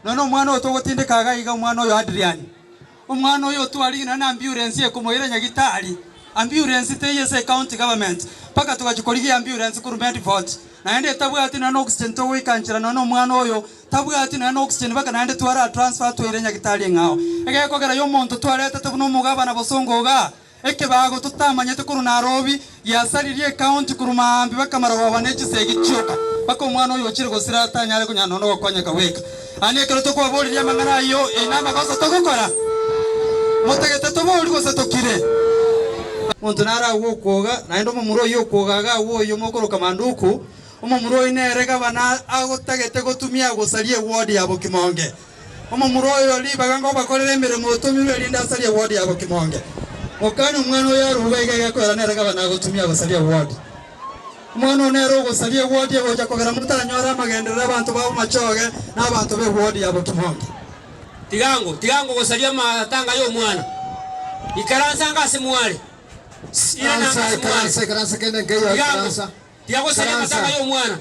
Nonya nomwana oyo togotindeka iga iga, omwana oyo Adrian, omwana oyo otwarigwe nonya na ambulance ekomoira nyagitari, ambulance teiyo ase ecounty government, mpaka togachia korigia ambulance korwa Medford, naende etabwati nonya na oxygen togoika nchera nonya omwana oyo tabwati nonya na oxygen mpaka naende twara transfer toire nyagitari eng'ao. Egekogera ya omonto twaretete buna omogabana bosongo igaa, Ekebago totamanyete korwa Nairobi giasaririe ecounty korwa maambia bakamara goba ne chisegi chioka mpaka omwana oyo ochire gosira atanyare konyara nonya gokonyeka bweka. Ani ekero tokwaboririe amang'ana ayio eye namagoso togokora? Motagete tobori gose tokire? Omonto nare agwo okwoga naende omomura oyio okwoga iga agwo oyio mokoroka Manduku, omomura oyio nere gavana agotagete gotumia gosaria eward ya Bokimonge. Omomura oyo ribaga ngobakorera emeremo otomirwe erinde asarie ewodi yabo kimonge. Mokani omwana oyo aruga iga egekoera nere gavana agotumia gosaria ewodi. Omwana oo nere ogosaria ewodi egocha kogera motanyore amagenderero abanto ba bomachoge na abanto b'ewodi yabo kimonge. Tigango, tigango gosaria amatanga y'omwana. Ikaransa anga ase mware. Irana anga ase mware. Ikaransa, ikaransa kende nkeiyo, Tigango, ikaransa. tiga gosaria Ikaransa. amatanga y'omwana.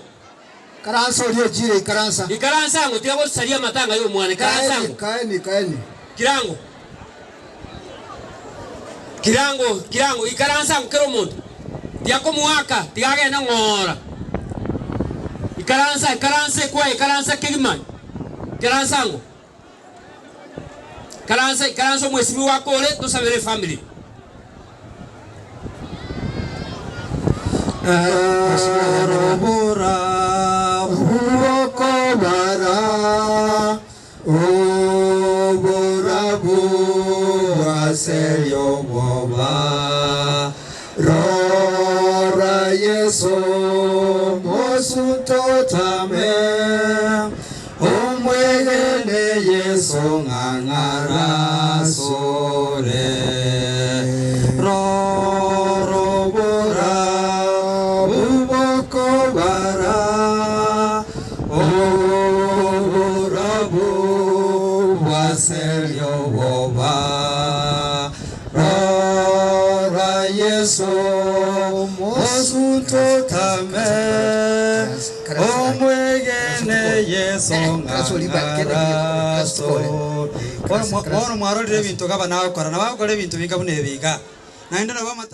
Ikaransa oria ochire, ikaransa. Ikaransa ango, tiga gosaria amatanga y'omwana. Ikaransa Kaeni, ango. kaeni, kaeni. Kirango, kirango, kirango, ikaransa ango kera omonto. Tiga komoaka, tiga agende ng'ora. Ikaransa, ikaransa ekwaye, ikaransa kegima. Ikaransa ango. Ikaransa, ikaransa omwesimiwa akore, tosabere efamiri. Arobora bw'okobara oborabu bw'ase obwoba, Rora Yeso mosuntotame. Omwegene Yeso ng'ang'ara asore, Rorobora bobokobara, Oborabu bw'aseria oboba. Rora Yeso mosuntotame, Omwegene Yeso ng'ang'ara asore. Bono mwarorire ebinto gaba nagokora, nabo agokora ebinto binga buna ebi iga, naende nabo amata.